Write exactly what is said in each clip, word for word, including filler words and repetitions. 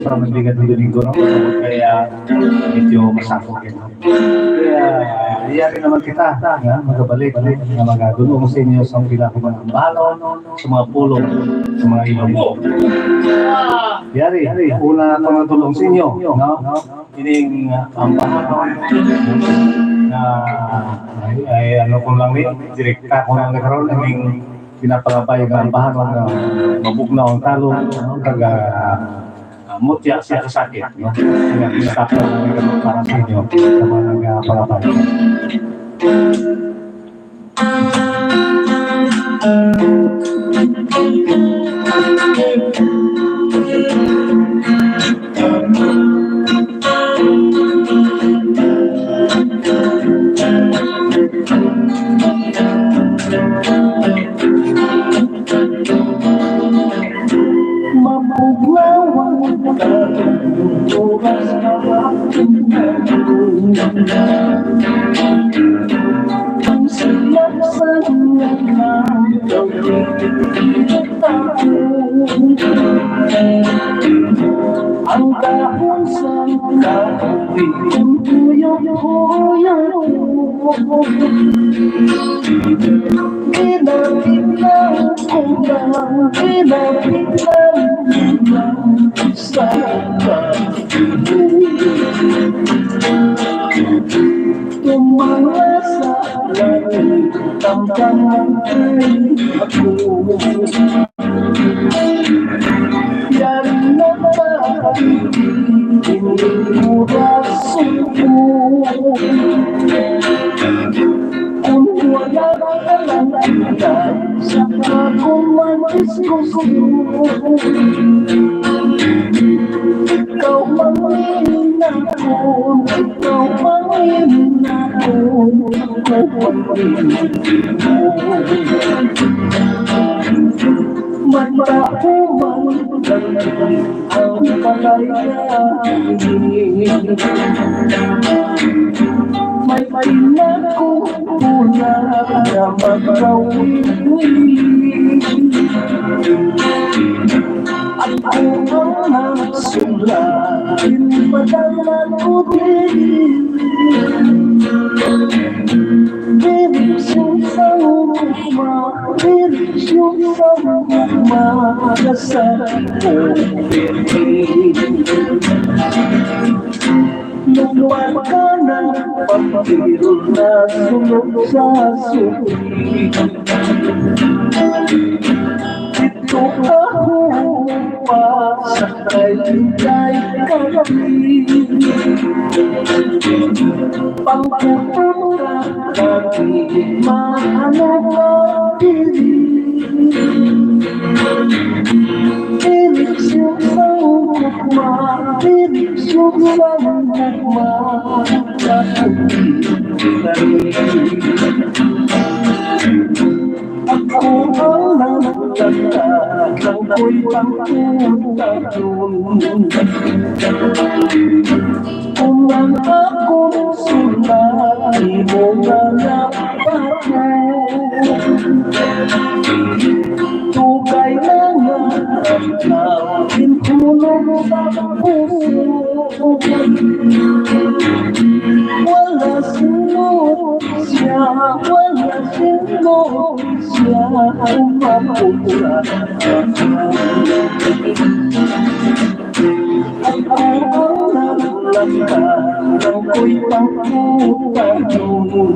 Para magligad ng Domingo, no? Kaya medyo masakot yun, no? Kaya, yari naman kita, nga magabalik, no? Nga magadulong sa inyo sa pinakamanang balon, sa mga pulong, sa mga ilong. Yari, una na itong tulong sa inyo, no? Ining, ah, ambahan na, ay, ay, ano ko lang ni, direkta ko lang nagkaroon, ining pinapalabay nga ambahan nga mabugnaw ang talong, kag, ah, ah, mutya sa kasakit, no? Kaya pinatapos namin kami para sa inyo, sa mga nagpalabay. Mapuglawan ka, oras na mapuglawan. Ang silap sa ilang taon. Ang dahon sa kahoy, ang tuyok-tuyok. Kinakita ko lang, kinakita ko lang sa pagdulog. Tumala sa langit, tamdaman kay ako. Yari na ba ang ining oras ko? Kung wala ka lang kita, sa akong madiskusyon. Ikaw mangin ako, ikaw mangin ako, ikaw mangin ako. Matahuman ang kalayaan. May pinagkukulang na magkawin. Ako ang nagsulat, padala ko din. Direksyon sa ugma, direksyon sa ugma, sa ko. Lupa ka na, pagtiro na, sunog sa suki. Ito ako pa sa kay kay kami. Pangkukuta kami, maano ka diri. Direksyon sa ugma, direksyon sa ugma, sa pagkita. Ako ang nagtaka, ako'y pangkutayon. Kung ang akong sulat, imo nga nabasa. Tugay na nga, ikaw, intulog sa puso. Wala sino siya, wala sino siya, umabot sa ako ang naglakat, ako'y pangkutayon.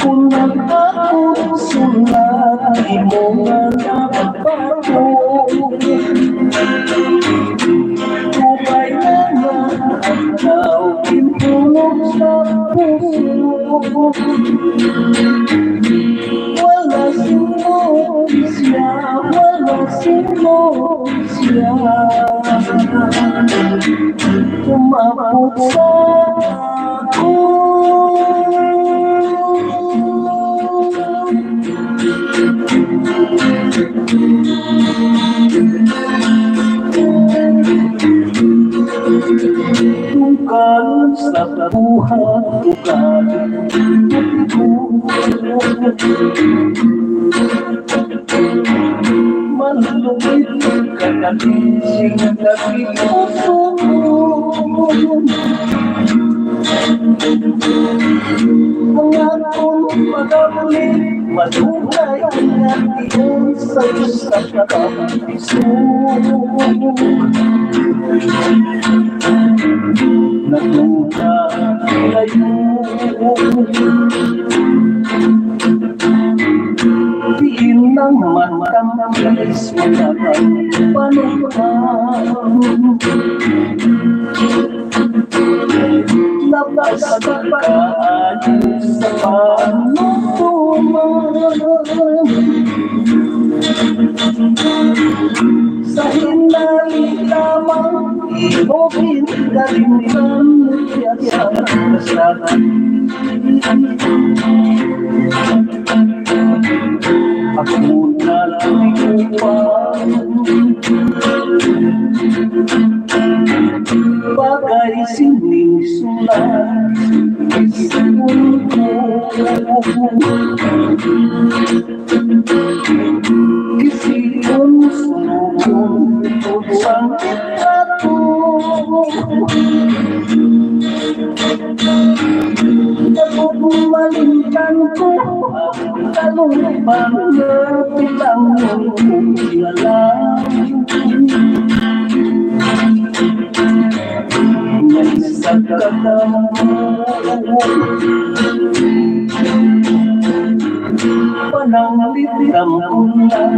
Kung ang akong sulat, imo nga nabasa. Tugay na nga, ikaw, intulog sa puso. Wala sino siya, wala sino siya. Umabot sa ako. Tukan sa buhat, tukan. Malupit ka Sing kapipuso ko, ang akong pagabli, madugay nga tiyan sa isa ka piso. Nagduda kayo. Diin ang mata, mabilis mo naman panukan. Nabasag ka sa panumduman. Sa hinali lamang, imo ginkalimtan, sa kasakit. Ako na likupan. Bagay sining sulat, isipon ko. Isipon, sunugon, sang litrato. Ako malingkan ko, talong pa nga bilang ko kilala. May isa ka kamot. Pananglitan ko lang,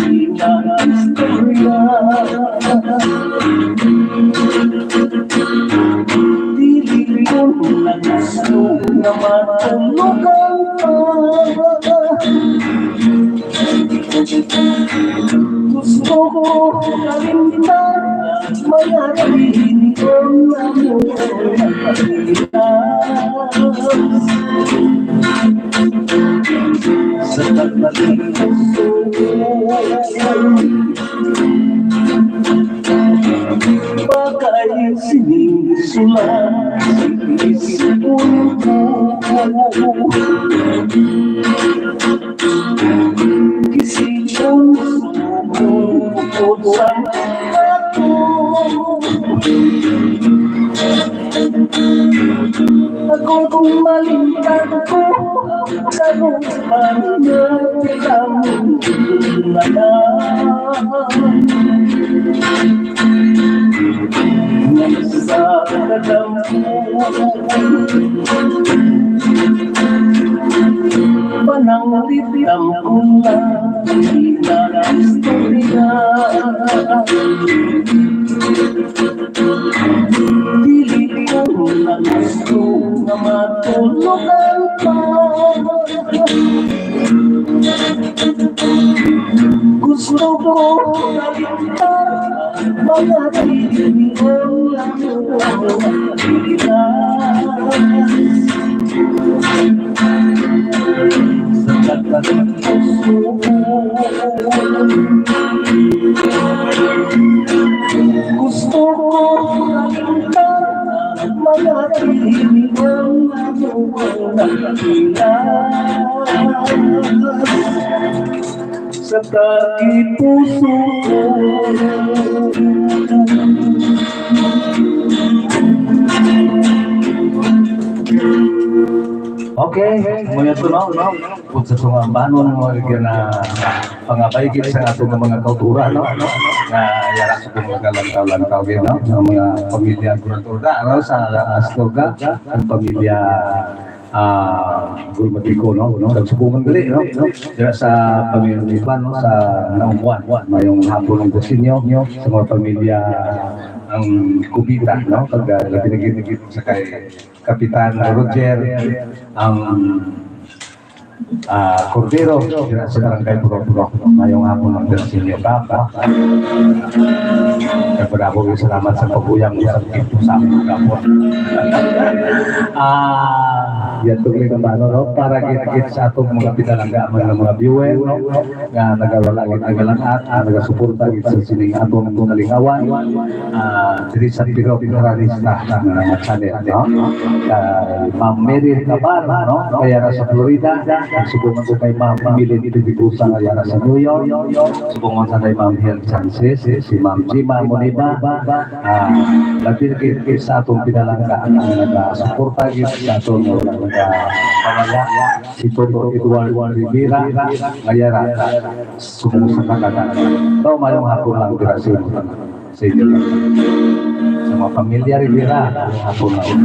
di na istorya. Dili ko na gusto nga matulugan pa. Gusto ko kalimtan, mga tingin ko na mo. Sa pagdating ko, bagay sining sulat, isipon ko. Isipon ko, bukod sa ako kung malingkat ko, karon pa nga kitang nanan. Nagsa ka lang Pananglitan ko lang, di na istorya. Dili ko na gusto nga matulugan pa. Gusto ko kalimtan mga tingin ko lang. Gusto ko makita mga tinig ng mga sa tagipuso ko. Okay, mga tunaw, no? Kung sa tunga banon mo, na pangabay gid sa ato nga mga kauturan, no? Nga yara sa mga kalantaw-lantaw gid, no? Ang mga pamilya Guratorda, ano, sa Astorga, ang pamilya, ah, Gulmatico, no? No? Nagsubungan gali, no? No? Dira sa pamilya ni Juan, no? Sa Naungwan. Mayong hapon ang sa inyo, sa mga pamilya ang Kubita, no? Pag, ah, labi na gid sa kay Kapitan Roger, ang, ah, Cordero, dira sa Barangay Purok-Purok. Mayong hapon ang sa inyo, Kap. Nagpadako, salamat sa pagkuyang mo sa ato sa amon, Kap. Ah, Yan, tugli na ba, no? Para gid, gid sa atong mga pinalangga man nga mga viewer, no? Nga nagawala gid, nagalangat, nga nagasuporta gid sa sining atong kalingawan. Ah, diri sa Piro Piranista nga mga channel, no? Kay Ma'am Mary Cabar, no? Kaya na sa Florida, subong ko kay Ma'am Emily Pidibusa, kaya na sa New York. Subong man sa kay Ma'am Hel Chances, si Ma'am Jima Moniba, ah, labi na gid sa atong pinalangga, ang nagasuporta gid sa atong mga pamilya, si Toto Edward Rivera, nga yara, subong sa tanan. Daw mayong hapon lang dira sa inyo tanan. Sa inyo lang. Sa mga pamilya Rivera, mayong hapon lang.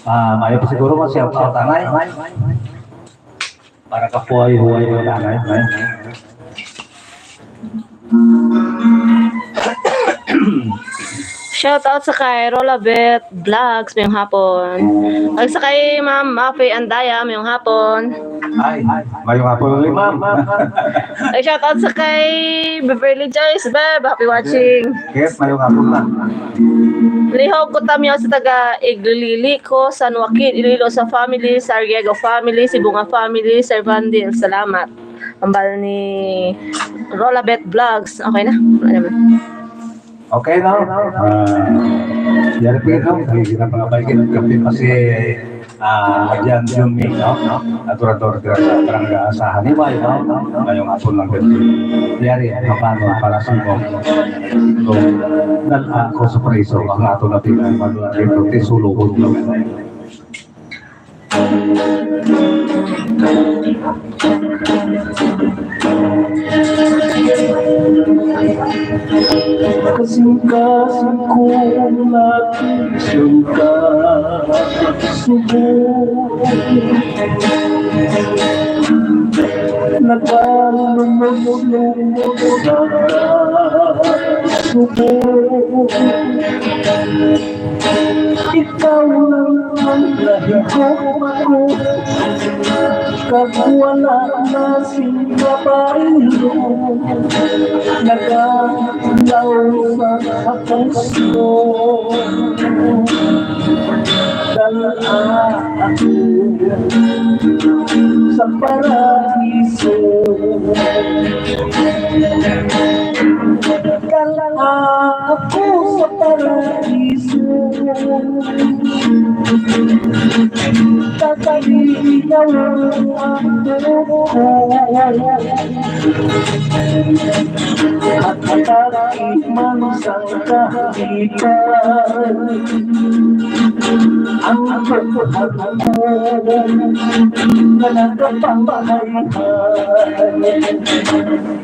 Ah, maayo pa siguro mag-shout out, anay. Para kahuway-huway mo na, ay, ay. Shout out sa kay Rolabet Vlogs, mayong hapon. Ag sa kay Ma'am Mafe Andaya, mayong hapon. Ay, mayong hapon ulit, ma'am. Ay, shout out sa kay Beverly Joyce, Beb. Happy watching. Yes, mayong hapon, ma'am. Lihog ko tamyaw sa taga Iglilili ko, San Joaquin, Iloilo sa family, Sariego family, Sibunga family, Sir Vandil. Salamat. Ambal ni Rolabet Vlogs. Okay na? Wala naman. Okay, no? Ah, yari po yun, no? Ay, hirap mga baikin. Kape pa si, ah, Adrian Junmi, no? Adorador dira sa Barangay sa Hanibay, no? Mayong hapon lang din. Yari, mapano para sa imo. So, dal-a ko sa preso, ang ato na pinag-, ano na dito, tisulo ko naman. Kasing-kasing ko natin siyang kasubo. Nagalumos-lumos na kasubo. Ikaw lang ang nahigugma ko, kag wala na sing kabaylo nagalaw sa puso. Dal-a ako sa paraiso. Dal-a ako sa paraiso. Tatalinaw ang buko. At tatakit man sang kahitan. Ang pagkakataon na nagapangayhan.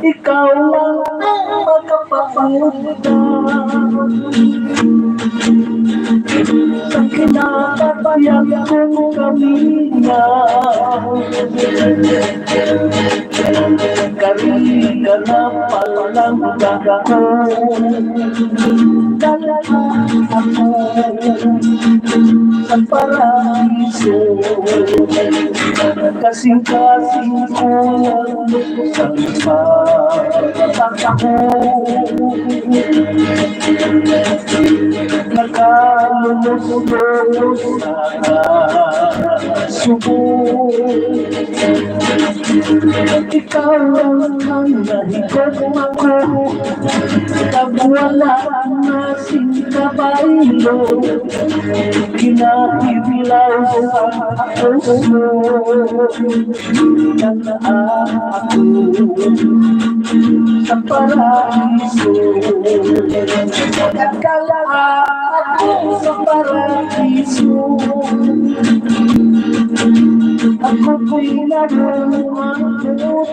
Ikaw lang ang makapabuta sa kinakatayag kong kamingaw. Kari ka na palangga ko, dala ako sa paraiso. Kasing-kasing ko lang sa pagkakataon. Nakalumos-lumos na subo. Ikaw lang ang nahigugma ko, kag wala na sing kabaylo, ginahibilaw sa puso. Nag-aako sa paraiso. Nag-aako sa paraiso. Ako ko'y naluhan ko.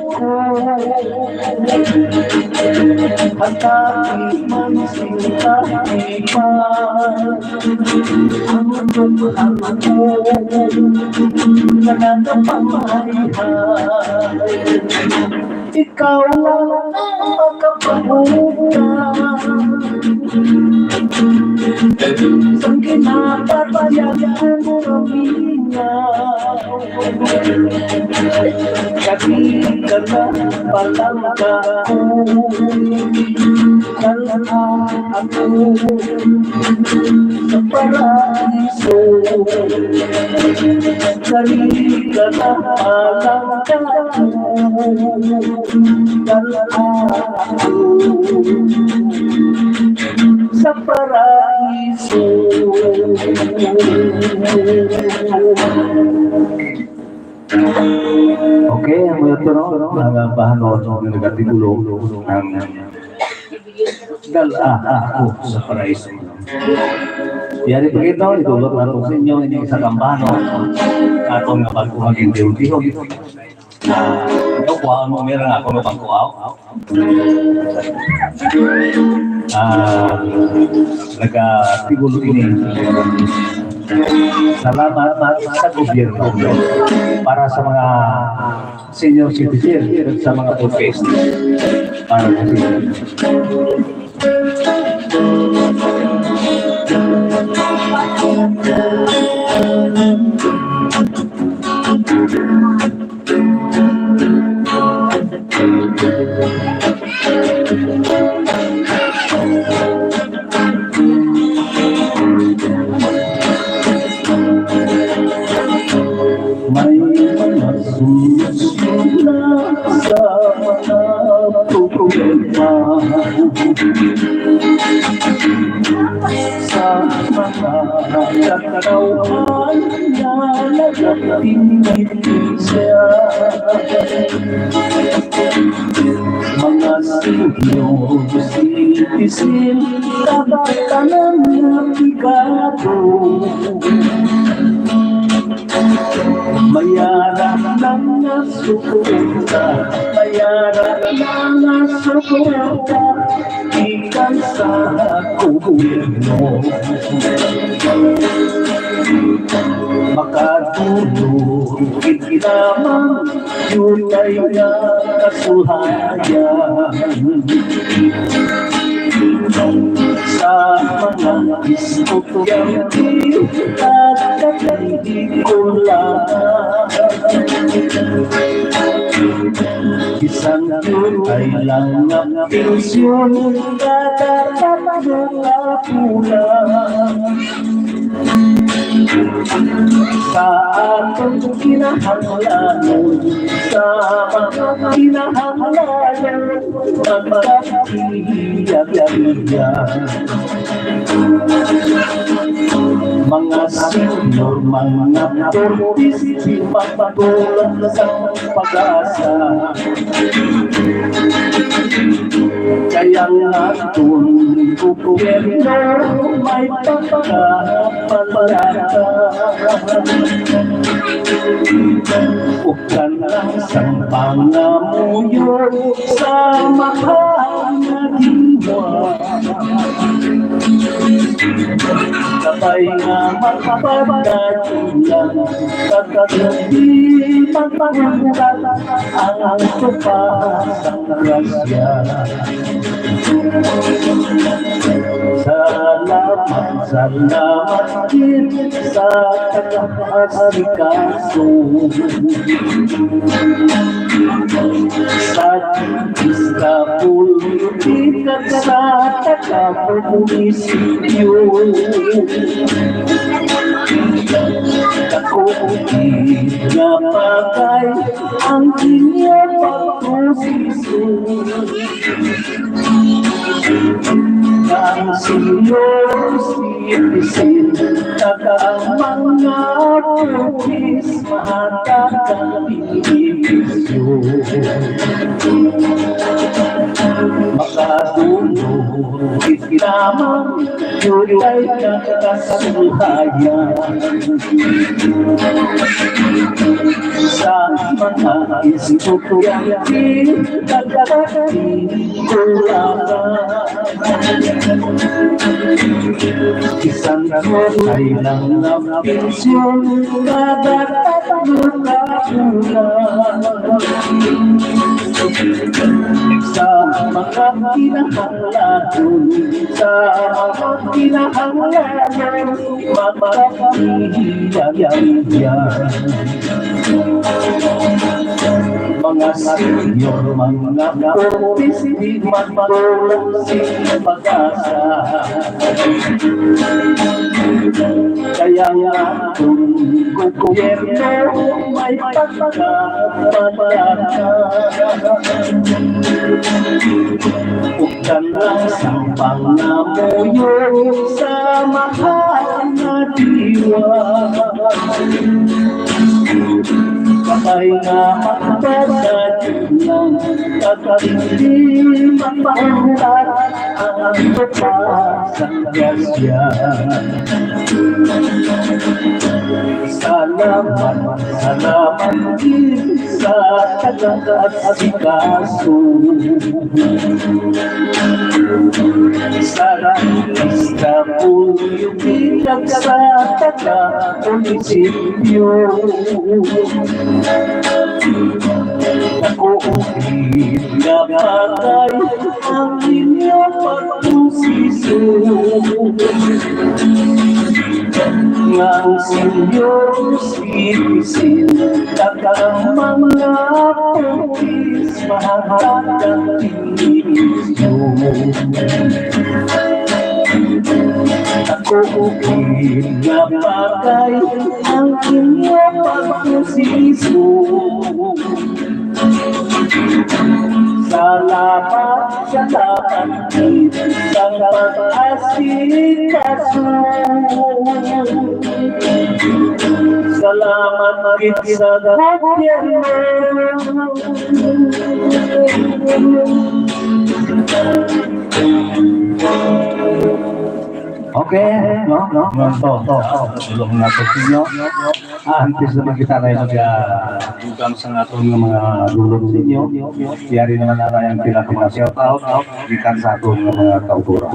Hatapi man sing kahipan. Ang pagkakataon na nagapangayhan. Ikaw lang ang makapabuta sang ginapatayag kong kamingaw. Kag di ka Palangga ko, kalma ako sa paraiso. Kari ka na palangga ko, kalma ako sa paraiso. Okay, ang mga tuno, ang, ah, bahanon nga nagatigulo ang dal-a ako sa paraiso. Yari pa kita, itulot nato sa inyo ining isa ka bahanon. Aton nga pagkuhagin tihon-tihon. Ah, ikaw, kuhaon mo, Mir, ang ako nga pangkuhaw. Ah, nagatibulo ini. Salamat sa gobyerno para sa mga senior citizen, sa mga food pantry. Para sa senior. May mga solusyon na sa mga problema, sa mga katawhan nga nagapinit siya. Mga senior citizen, tanan nga pigado. Mayara lang nga suporta, mayara lang nga suporta gikan sa gobyerno. Makatulog gid lamang, yun ay nga kasulayan. Sa mga estudyante at katikula, bisan yun ay lang nga pensyon kada tatlo ka bulan. Sa atong kinahanglanon, sa mga kinahanglanon, magkakiyag-iya. Mga senior, mga forties, magpatulog sa pag-asa. Kaya nga kung gobyerno may pagkapalaka, ug kanang sang pangamuyo sa mahal nga diwa. Kabay nga magpagkatulang, kag di magpagkatulang ang tupa sang grasya. Salamat, salamat gid sa taga-asikaso. Sa Iskapul, ikat sa taga-munisipyo. Dako gid nga bagay ang inyo pagproseso. Ang senior citizen, taga ang mga office, mahatag ang benepisyo. Makadulog gid lamang, yun ay nakasulayan. Sa mga estudyante, nagkakatikulangan. Bisan ko ay lang na pensyon, kada tatlo ka bulan. Sa mga kinahanglan, sa mga kinahanglan, magpapahiyang-hiyang. Mga senior, mga office, di magtulog si pag-asa. Kaya nga, kung gobyerno may pagkakamalaka, ug kanang sa pangamuyo sa mahal nga diwa. Patay nga magpasad lang, at hindi mapahulat ang lupa sa grasya. Salamat, salamat din sa taga-asikaso. Sa artista, puyo, bilang sa taga-munisipyo. Ako, nga bagay ang inyo pagposisyon. Nga ang senior citizen, taga mga pulis, mahatag ang benepisyo. Ako, nga bagay ang inyo pagposisyon. Salamat, salamat gid sa pag-asikaso. Salamat gid sa gobyerno. Okay, no? No? No? To, to. Tulong na to sa inyo. Ah, antes naman kita na mag, ah, dugang sa aton nga mga dulot sa inyo. Yari naman na ang pila ka mga shout out gikan sa aton nga mga kauturan.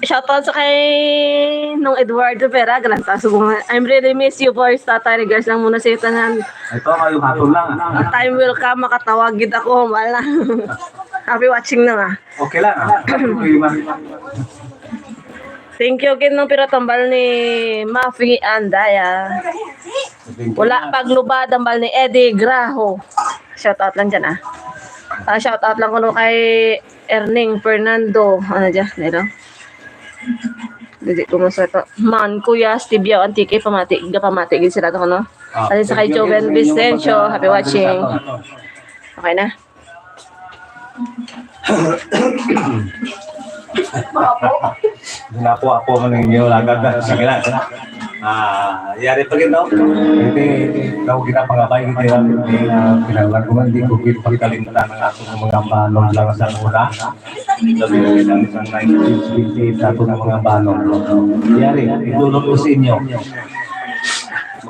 Shout out sa kay Nong Eduardo Pera, galang sa subong. I'm really miss you, boys. Tatay, regards lang muna sa tanan. Ito, kayo hapon lang. Time will come, makatawag gid ako, wala. Happy watching na nga. Okay lang. Happy, ma'am. Thank you gid, no, pero tambal ni Mafi Andaya. Wala paglubad, tambal ni Eddie Graho. Shout out lang dyan, ah. Ah, shout out lang kuno kay Erning Fernando. Ano dyan? Hello? Dili ko mo sa to. Man, Kuya, Steve Yao, Antique, pamati, pamati gid sila to, no? Ah, Alin sa kay thank you, Joven thank you, Vicencio, pagka-, happy watching. Okay na? Ginapo-apo man ninyo, lagad na. Sige lang. Ah, yari pa gid, no? Hindi, daw kita pangabay, hindi lang, hindi, ah, kinahanglan ko man, hindi ko gid pagkalimtan ang atong mga ambanon lang sa una. Labi na gid ang isang nineteen fifty-eight sa atong mga ambanon. Yari, idulot ko sa inyo.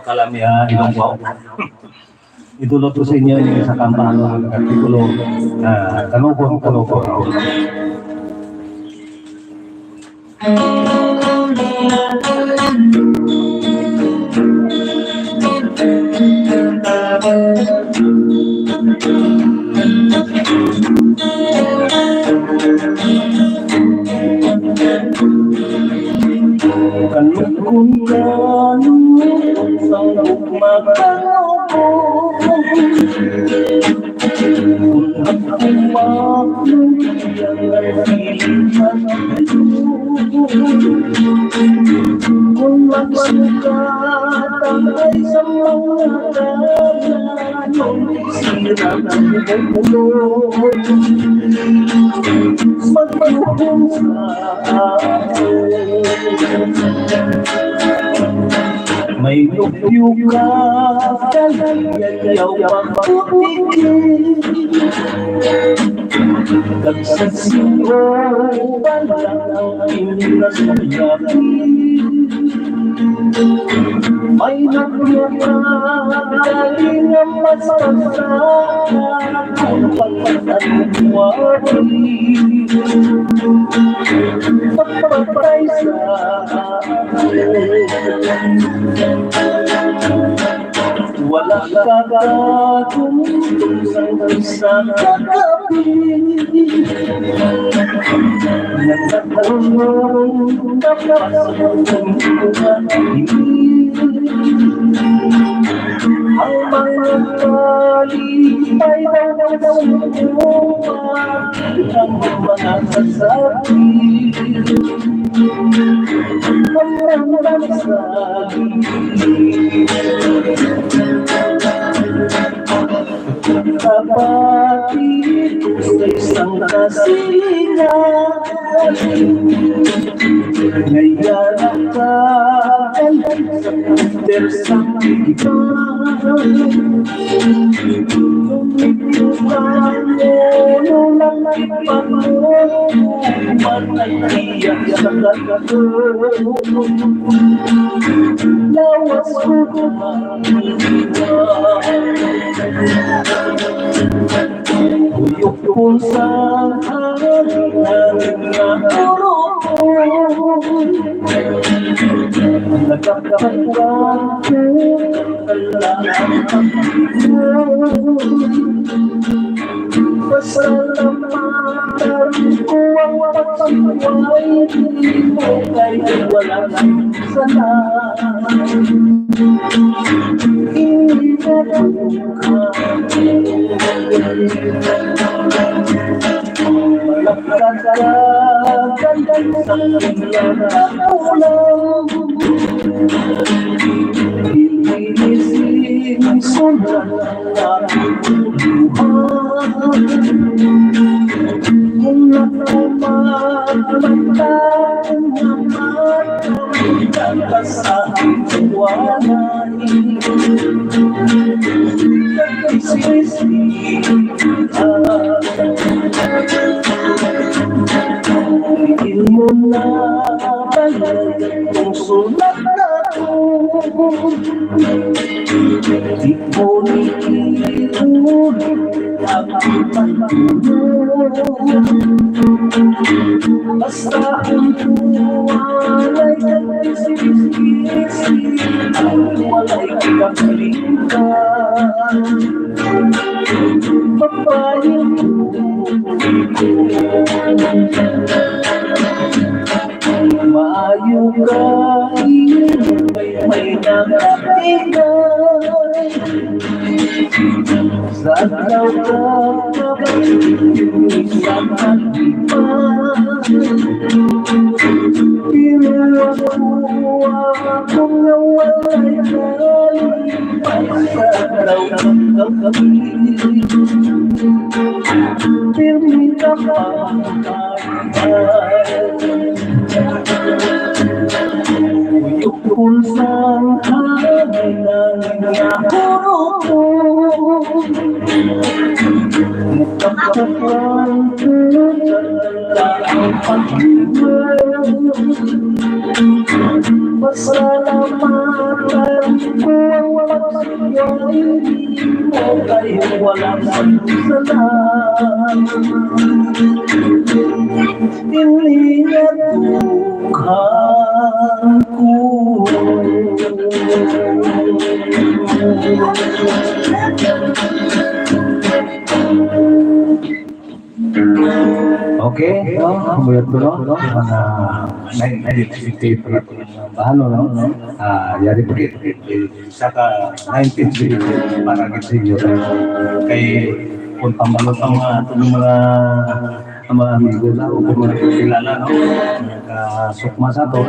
Makalami, ah, Ilonggo. Idulot ko sa inyo yung isa ka ambanon nga artikulo, ah, kanugon, kanugon. Kanugon, kanugon, sang ugma, kanugon. Kung ako magluya, ang piling magluya. Kung magsukat ang ay sa mga kanan, sira ang ulo. Magluhom sa ako. May lupyo ka, kaligayaw ang pagputi. Kag sa singo pa lang ang inyong naglabi. May lupyo ka, kaligayaw mas masarap ang pagpatagwagi. Pagpatay sa Wala ka ba kung sa isa ka gabi? Ang mga kalipay daw daw ang mga kasakit. Ang mga kasakit. Kapatid ko sa isang kasingaw, ngayon ang kagandahan sa Peter sa iba. Ngunit yung pangulo lang ipagmuman ang iya sa kanto. Lawas ko Uyok ko sa hangin nga urong. Nagkakapagkuhan ko ang kalaman. Pasalamatan ko ang pagkabuhay mo kay wala sana. Ingat ka. Malapit ka sa kandang sa kanyang ulo. Inising sulat. Kung ako magmata, ang mata, ang mata sa iwanan. Nagsisisi ka. Imo na ba kung sulat na ako? Di ko nikiulit ang pagtulog. Basta ang tuwalay ng isip-isip, ang walay kapiling ka. Papayo ko. Maayo ka, may, may nakatingala. Sa adlaw ka, sa pag-ibig. Pero ako, ako nga walay kalipay. Sa adlaw ka, sa pag-ibig. Pirmi ka pa. Uyok ko sa hangin ang nahurot. Nagkakakuan ko ang pag-iwan. Pasalamatan ko ang pag-iwan. Kay wala man sala. Ini nga dughan ko. Okay, no? Kumuyot ko, no? Mga nine minutes, fifty-eight minutes. Ano, no? Ah, yari po. Isa ka nineteen minutes para gid sa inyo. Kay kung pamalo pa mga, itong mga, ang mga amigo na o kung mga kilala, no? Kasukma sa to,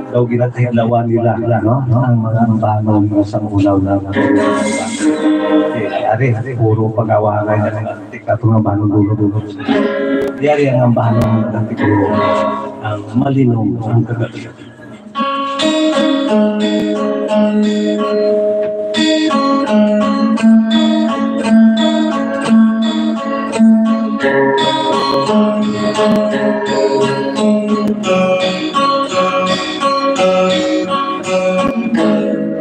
daw ginatahidlawan nila, no? Ang mga ambahanon sa ulaw na. Okay, ari, puro pag-away na. Tika, itong ambahanon dulo-dulo. Yari ang ambahanon ng Antipolo, ang malinom ang kagabi.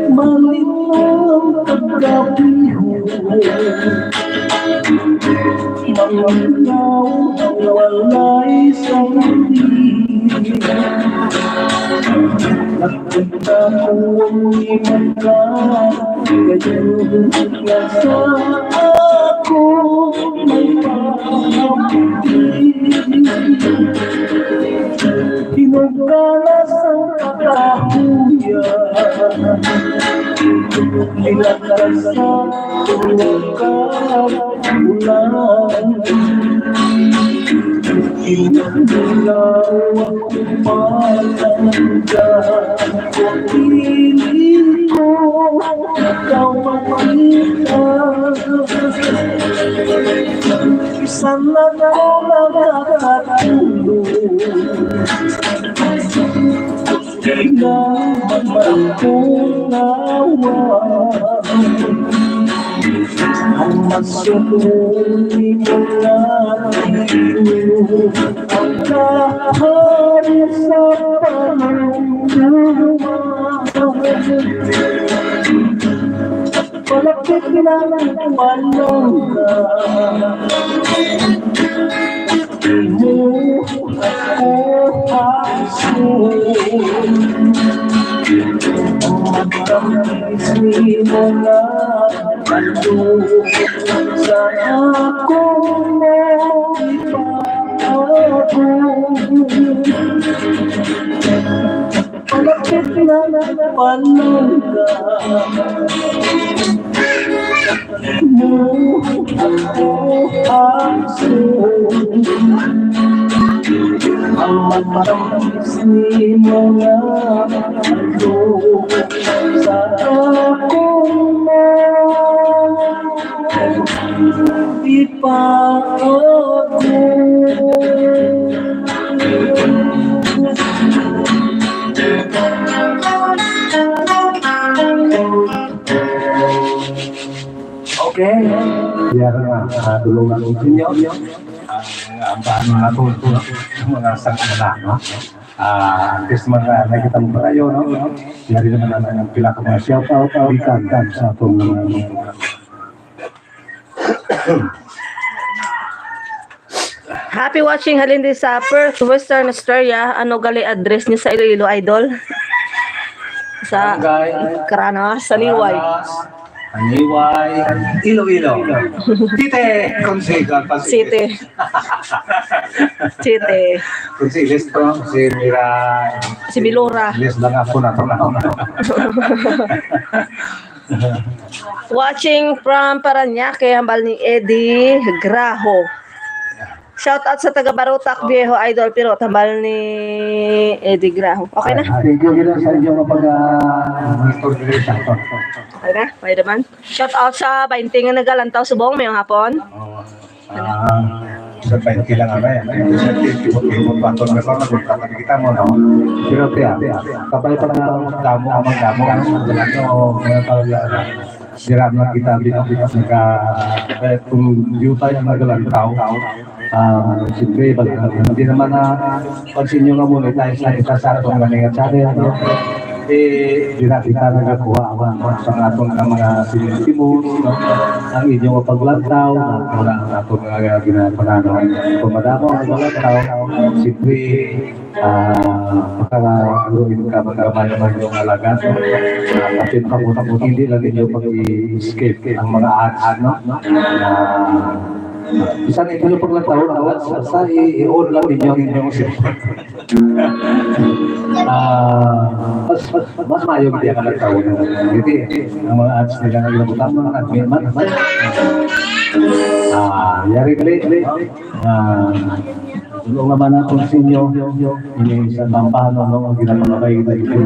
Malinaw ang kagabihon. Malinaw ang walay sanglit. Nagpunta ko ang imang ka, kayo nga sa ako may pagkabuti. Nilatas sa tulog ka ulan. Inulaw ang umaga. Kung piling ko ikaw makita, sana na nakakatulog. Di na magmarampong awa. Ang masuko ni mga tilo, ang kahari sa panumduma. Palapit lang, palong ka. Imo ako aso. Ang matamis ni mga ato sa akong mga Malapit na, palong ka. Mo ako aso. Ang matamis ni mga ato sa akong mga Di pa ako. Okay. Yara nga, ah, dulungan ko ninyo. Ah, ang paano na to, no? Ang mga sangkala, no? Ah, at least mga nakita mo pa kayo, no? Yari naman ang, ang pila ka mga shout out, ah, ikan, kan sa atong mga Happy watching, Halindi sa Perth, Western Australia. Ano gali address niya sa Iloilo, idol? Sa Barangay Caranas, Saliway. Caranas, Saliway, Iloilo. City, Consiglio, Pasig. City. City. Consiglio, si Mira. Si Milora. Yes, lang ako na to na. Watching from Parañaque, hambal ni Eddie Graho. Shout out sa taga Barotac, Viejo Idol, pero tambal ni Eddie Graho. Okay na? Ah, thank you, gina, sa inyong pag, ah, monitor diri sa aton. Okay na? Pwede man. Shout out sa baynte nga nagalantaw subong, mayong hapon. Oo. Ah, sa baynte lang, ano, eh. Sa twenty, forty, forty, forty, forty, forty, kita mo, no? Pero, kaya, kabay pa na damo, ang damo, ang damo, mga tao, ano. Dira na kita, dito, dito, nagka-, eh, kung yuta yung nagalantaw, ah, siyempre, bal-, hindi naman na, pag sinyo nga monetize na kita sa atong maningat channel, no? Eh, dira kita nagakuha ang, ang sa atong nga mga sinisimus, no? Ang inyong paglantaw, no? Ang atong nga ginapananon. Kung madamo ang nagalantaw, siyempre, ah, makaluin ka, magkamay naman yung alagad, no? Ah, kapit pa mo, hindi lang ninyo pag-i-escape ang mga ads, no? Ah, bisan hindi nyo paglantaw ang ads, basta i-, i-on lang ninyo ang inyong cellphone. Ah, mas, mas, mas maayo gid ang nagtawo na. Hindi, ang mga ads nila nga ginabutang, mga admin man. Ah, yari gali, gali. Ah, tulo nga man naton sa inyo, ini sa tampano, no, ang ginapangabay kita dito.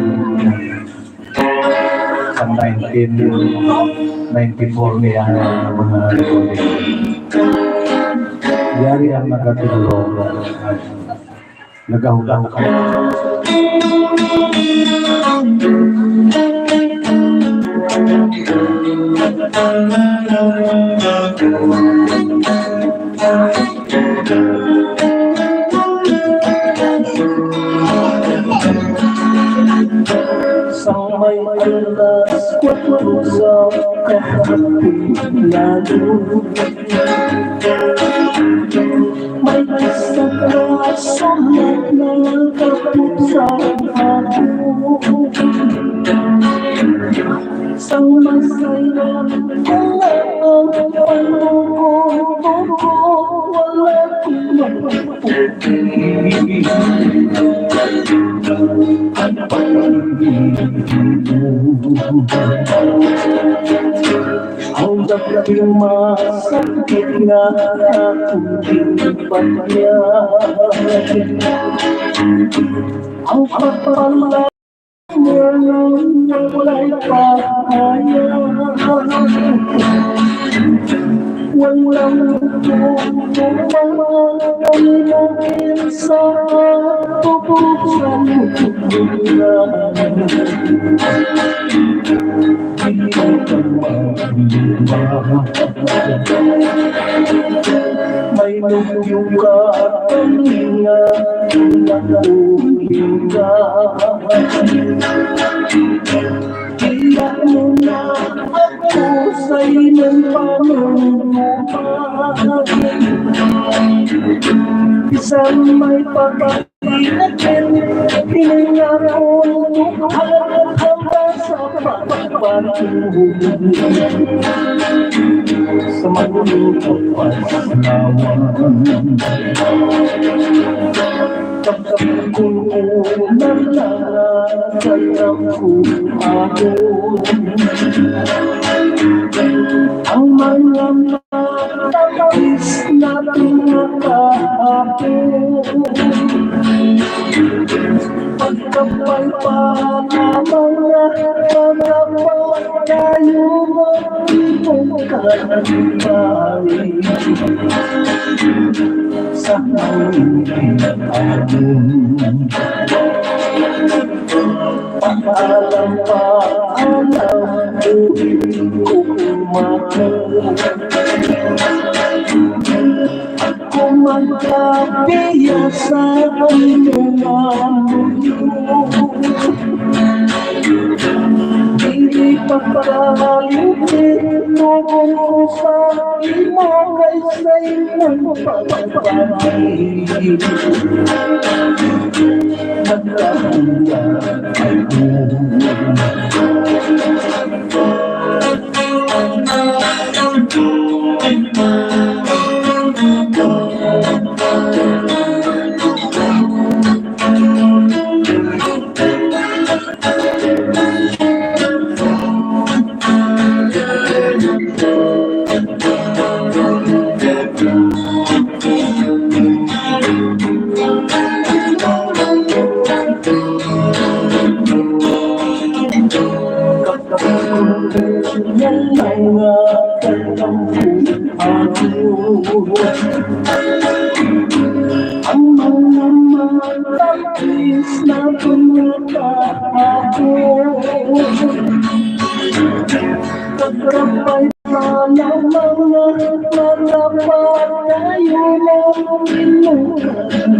Sa nineteen ninety-four niya ang mga recording. Yari ang nagkatulog. Nagahulaw ka. Sa may alas kwatro sa kahapon, may isa ka sulat na kapit sa ako. Sa masaya ko nga ang panuko-tuko, wala ko magpuputi. Ang pag-ibig mo, ang dapat masakit nga akong ginpanyag. Ang pagpala Walay pahayag. Walang tutumbang sa tubusan. Di ka maglima. May nugyo ka, talinga, nagkuling ka. Iya mo na ako sa imong panungkulan. Bisan may pagkakit, tiningnan ko hanggang sa pagpatuloy sa magulo ko pananawan. Pagkakul ko na lang sa iyang kumaon. Ang mga matapis na pinakahapon. Pagkapay pa na mga pagkapay kayo mo, kung kanibay. Sa hangin ayon. Paalam, paalam, buhi ko kumaon. Ako magkapiya sa inyong amuyo. Dili pagkalimti, tugon ko sa imo kay sa imong pagpapatid. Nagkahulay ako. Ang mga matapis na pagkakataon. Pagkapay pa ng mga matapang tayo ng inuupahan.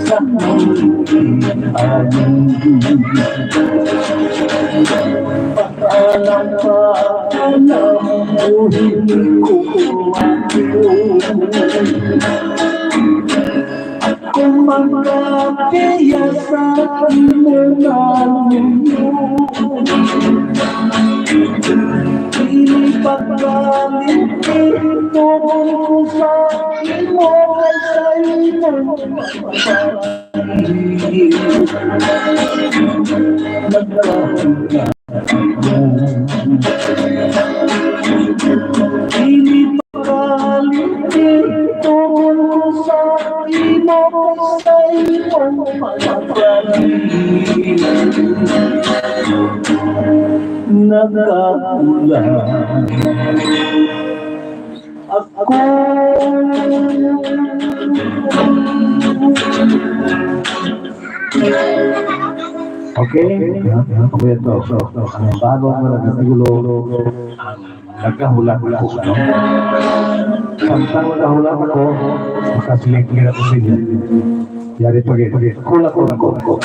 Sa amin. Alam pa, alam mo, hindi ko kumain. Ako magkapiya sa imo nga ninyo. Dili pagkalimti, tugon ko sa imo kay sa imo. Dili pagkalimti, tugon ko sa imo, sa imong pagkalimti. Nagkaulan. Ako. Okay. Okay, ito. Ang bago nga nagkatigulo, nagkahulat ako, no? Samtang nagkahulat ako, makasiling ko sa inyo. Yari pa gid. Hulat, hulat, hulat.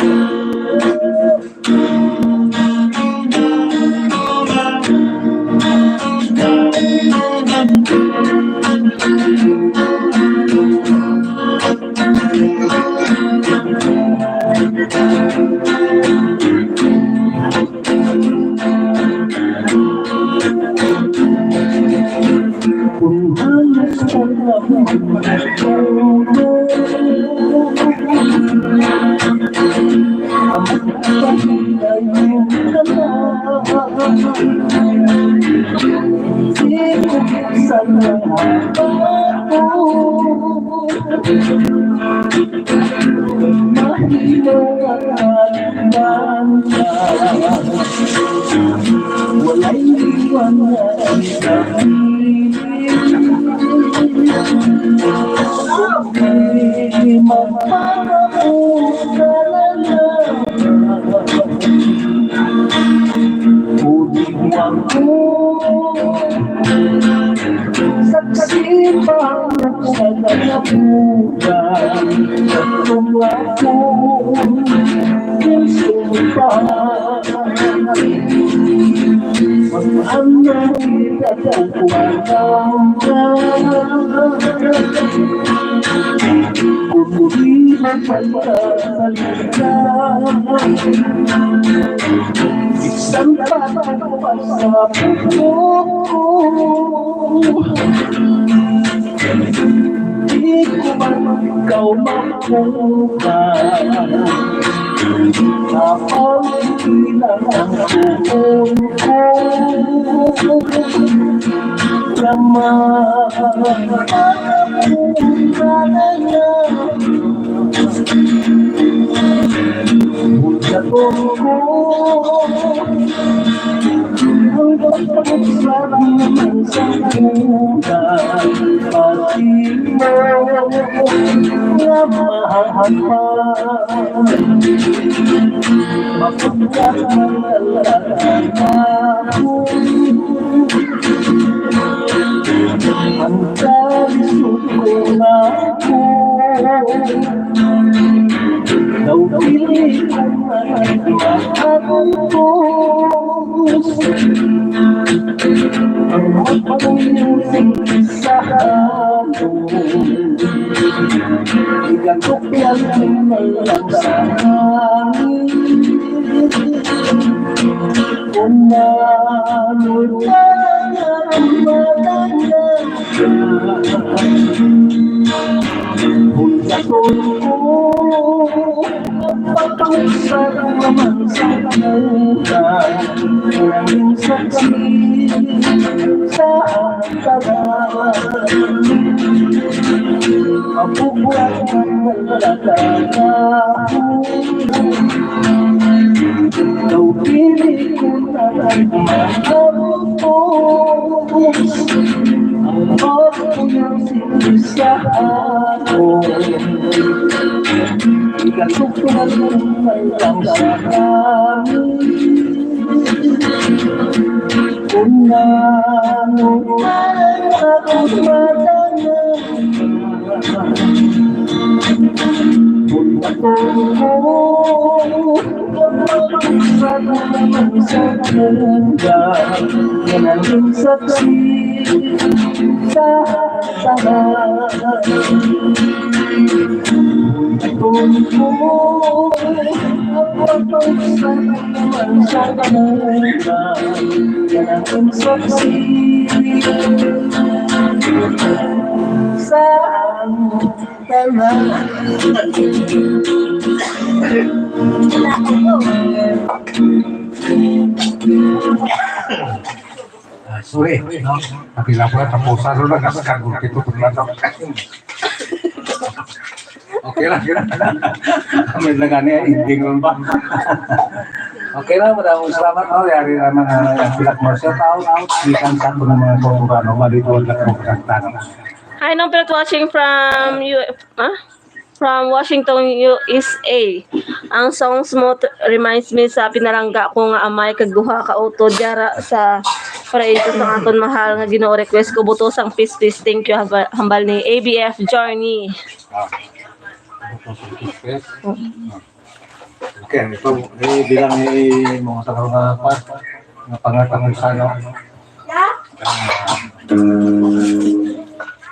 Kung halos walang tulog, Saksi pa sa kalabutan, kung ako yung sumpa. Mag-amay ka sa kuwang ka. Kung di mo pagkasalita, isang pagpapasabot ko. Di ko man ikaw makuha. Kapag bilang ang tuhod ko, naman ang pangalan niya. Sa ko, ang pagpagsabi ng sangkutan, pati mo nga mahal pa. Mapagkat ang lalaki ako, ang kalisod ko na ako. Daw pili ko na ang maabot. Ang magpangin sa hapon. Igatok lang ang malang sa hangin. Kung ano talaga ang maganda. Kung sa ko, ang pagpausa naman sa kanila, ang saksi sa tanan. Mabubuhay ang nagkakataon. Daw pili ko na ang maabot. Ang pagpausa sa ako. Ikatugtog ang lang sa amin. Kung ano ang ako'y madala. Kung ako mo, kapag sa naman sa buhay, yan ang saksi sa tanan. Kung ako mo, kapag sa naman sa buhay, yan ang saksi sa tanan. Ah, sorry, no? Kapila po na, tapos ano lang, kaskag, kito po na to. Okay lang, okay lang. Kami lang gani, ending lang ba? Okay lang, maraming salamat, no? Yari naman, ah, ang pila mo. Shout out, out, di kan sa mga kultura, no? Maligo lang po kanta, no? Hi, Nong Pilot, watching from U-, ah? From Washington, U S A. Ang songs mo t-, reminds me sa pinalangga ko nga amay kag duha ka utod diyara sa parainto sang aton mahal nga Ginoo. Request ko, Buto sang Peace, Peace. Thank you, hambal, hambal ni A B F Journey. Ah. Buto sang Peace, Peace. Ah. Okay, ito, eh, bilang ni mo sa mga pa, nga pangatapusano. Ah,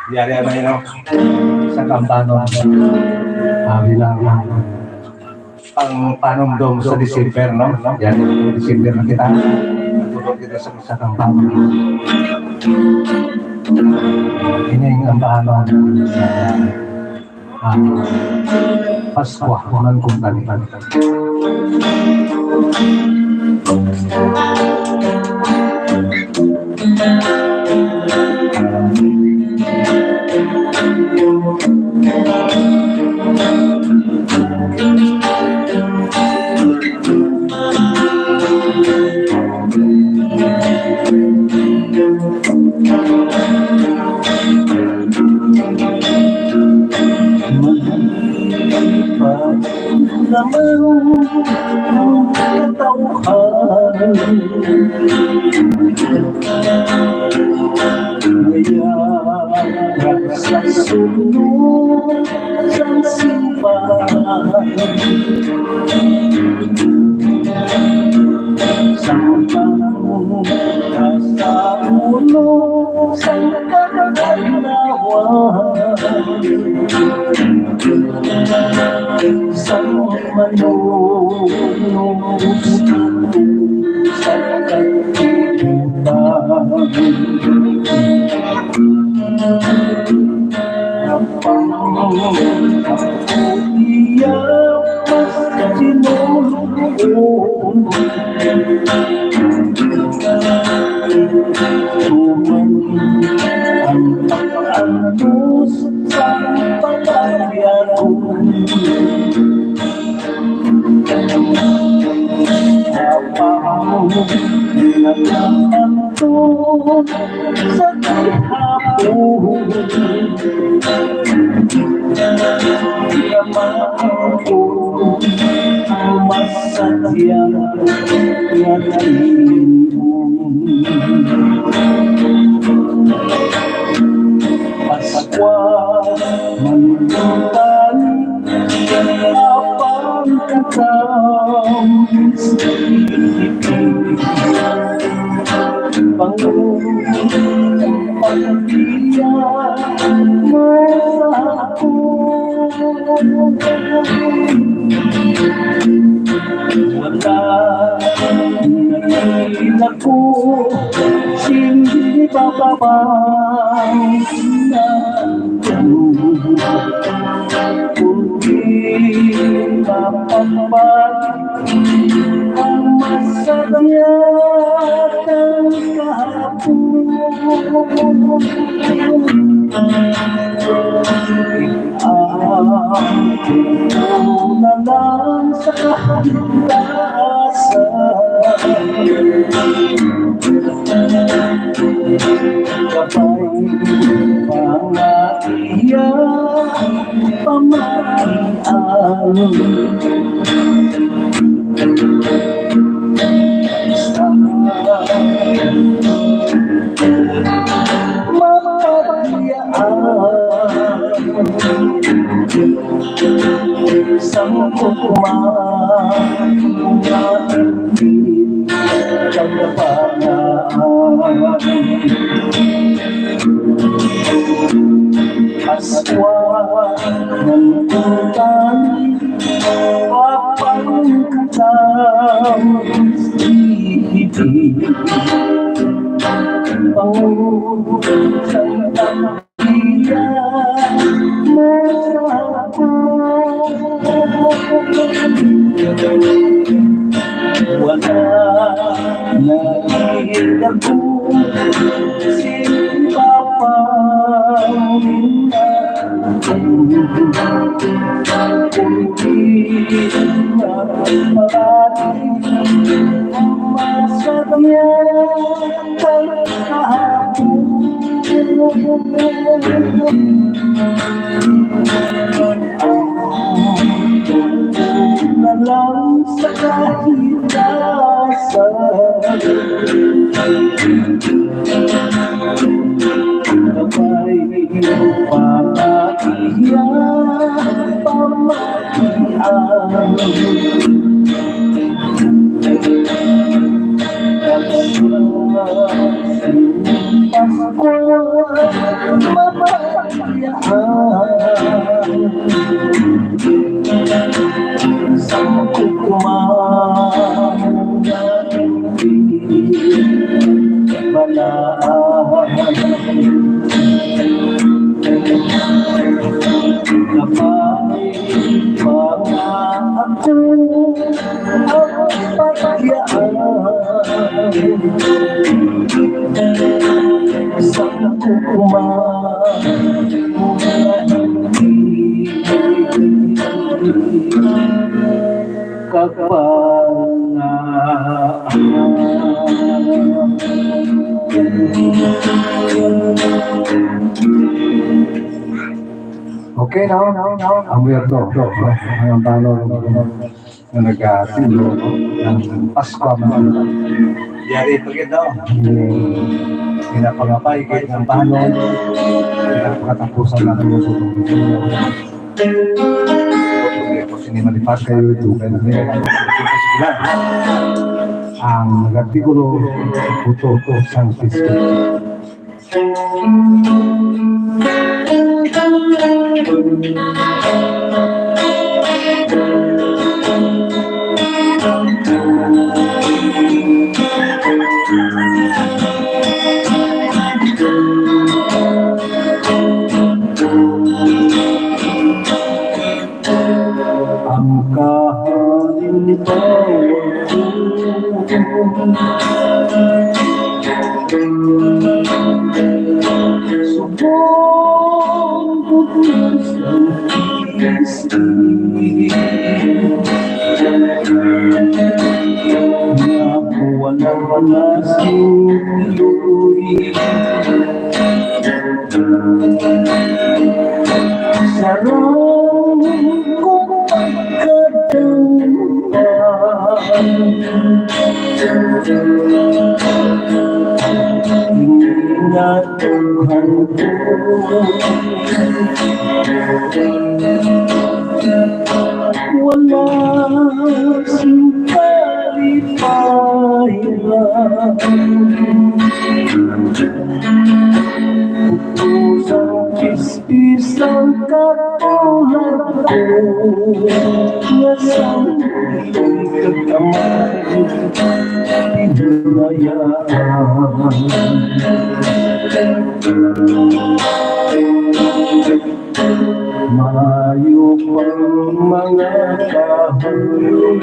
yari ano yun, no? Sa kampano. Ah, bilang pang panumdom sa December, no? Yan, December na kita. Tulog kita sa, sa kampano. Ini ang kampano. Ah, Paskwa, kuman kung tani. Naman ang katawhan. Kaya sa sulod sang simbahan, sa pagkasaulo sang kaadlawan, sa manunod sa kalibutan. Iya mas sinulog. Tuman ang pag-antos sa pamilya ko. Sa gihapon, naman ko ang masadyang nga tingog. Pascual, manunutan, apang katawis, pangulo, pagbiya mo sa ako. Wala nakita ko sing bababa. Kundi mapapag ang masadyang kahapon. Ang puno na lang sa kahilasan. Kabay pa nga iya pamatian. Sa mapagya sang ugma, nga hindi kagapangan. Aswa ng utang, apang katang, hindi pangulog sa Wala na gid ako sing papangin. Kundi na parati ang masadyang na lang sa kahilasan. Kabay pa nga iya pamatian. Sa ugma, Kapangaa. Okay, no? Amo yun to. Ang tanong nga nagasimbolo, no? Ang Paskwa man. Yari pa gid, no? Hmm. Pinapangapay gid ang banon. Pinapakatapusan natin yung susunod. Kung hindi malipad kayo, dugay na nila. Ang nag-artikulo, buto sang Facebook. Ang kahalimbawa ko. Subong ko sa isip nga wala na sing iloy. Sarang ko pagkadanggan, ingat ang hangtod. Wala sing kalipay. Pusang kispis ang katulad ko, nga sang iloy kag kamay, hinayaan. Maayo pang mga kahoy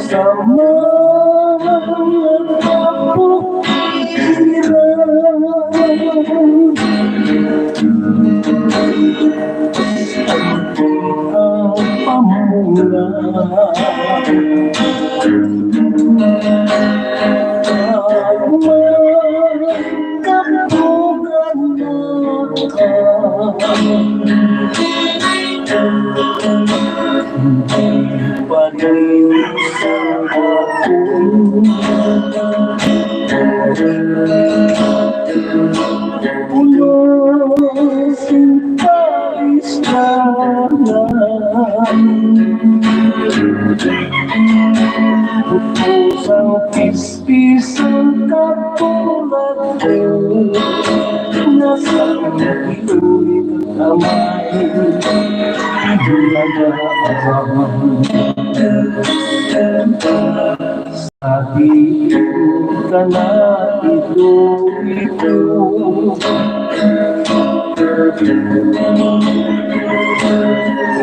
sa mga kabukiran. Ang pamunga. Kabugan na ka. Hindi pa rin sa ako. Puno sing kalisdanan. Bukos ang pispisang katulad ko, nga sang iloy kag kamay, bulagaan. Sa diin ka na iloy ko.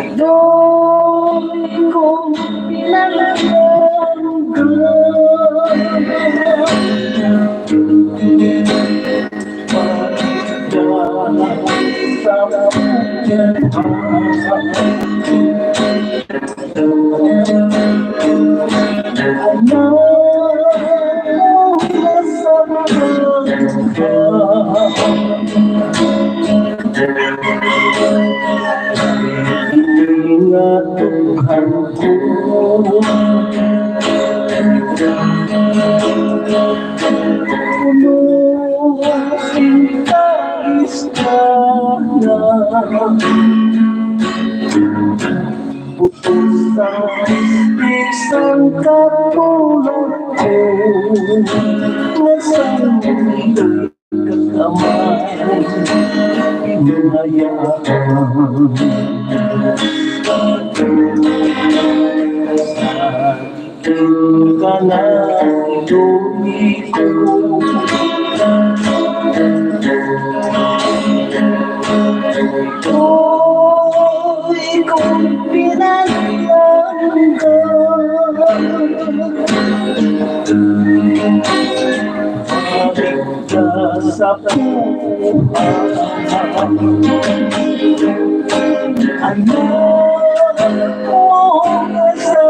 Iloy ko pinalangga. Sa Puno sing kalisdanan. Bukos sang pispisang katulad ko, nga sang iloy kag kamay, hinayaan. Sa diin ka na iloy ko. Iloy ko pinalangga. Balik ka sa Ano mo nga sa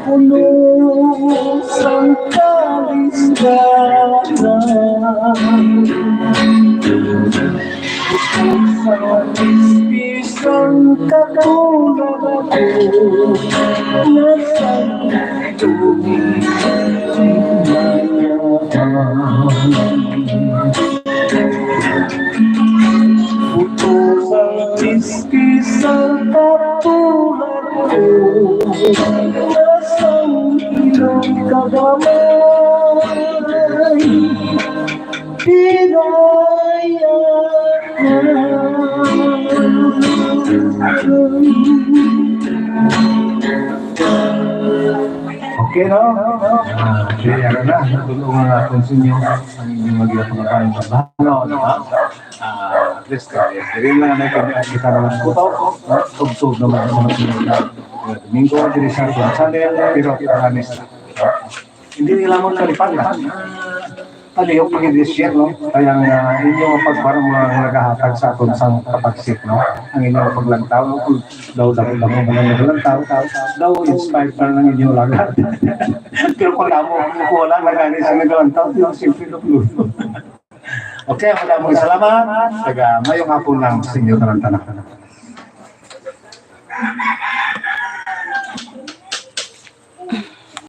Puno sang kalisdanan. Sa ispis ang katulad ko, nasang tubig sinayaan. Puno sang ispis ang katulad ko, nasang ilong kagamay. Pinaya. Okay, no? Ah, okay, ano na, natulungan na natin sa inyo ang inyong mga pagkain sa bahay, no? Ah, at least, uh, diri na na kami ang kita naman po to, no? Tugtog naman sa mga Domingo, diri sa ating channel, pero promise na. Hindi nila mo kalipatan. Palihog pag i-share, no? Kaya nga, inyo ang pagparang mga nagahatag sa aton sang kapagsit, no? Ang inyo ang paglantaw, no? Kung daw damo-damo man ang naglantaw, daw inspired pa ang inyo lagad. Pero kung damo, kung wala na gani sa naglantaw, di siyempre, no? Okay, madamong salamat. Taga mayong hapon lang sa inyo tanan-tanan.